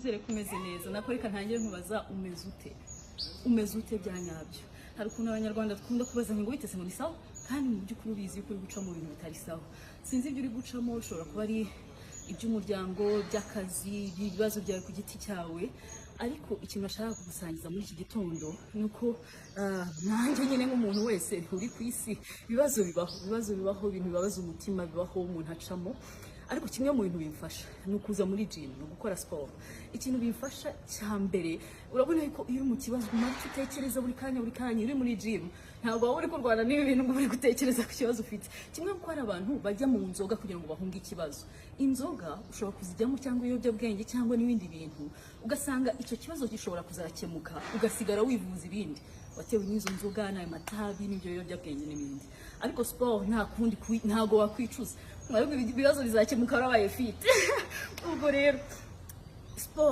Nizere ko umeze neza. Nako reka ntangire nkubaza: umeze ute? Umeze ute bya nyabyo? Hari ukuntu Abanyarwanda dukunda kubaza ngo "Witeze?" ngo "Ni sawa", kandi mu by'ukuri ubizi yuko uri guca mu bintu bitari sawa. Sinzi ibyo uri gucamo, bishobora kuba ari iby'umuryango, by'akazi, ibibazo byawe ku giti cyawe. Ariko ikintu nashaka kugusangiza muri iki gitondo ni uko nanjye nyine nk'umuntu wese uri ku isi, ibibazo bibaho, ibibazo bibaho, ibintu bibabaza umutima bibaho, umuntu acamo. Ariko kimwe mu bintu bimfasha ni ukuza muri gym, ni ugukora siporo. Ikintu bimfasha cya mbere, urabona yuko iyo uri mu kibazo umara icyo utekereza buri kanya, buri kanya. Uri muri gym, ntabwo waba uri kurwana n'ibi bintu ngo uri gutekereza ku kibazo ufite. Kimwe kuko hari abantu bajya mu nzoga kugira ngo bahunge ikibazo. Inzoga ushobora kuzijyamo, cyangwa ibiyobyabwenge, cyangwa n'ibindi bintu, ugasanga icyo kibazo gishobora kuzakemuka, ugasigara wivuza ibindi watewe n'izo nzoga n'ayo matabi n'ibyo biyobyabwenge n'ibindi. Ariko siporo nta kundi, ntabwo wakwicuza, ahubwo ibibazo bizakemuka warabaye fit. Ubwo rero siporo.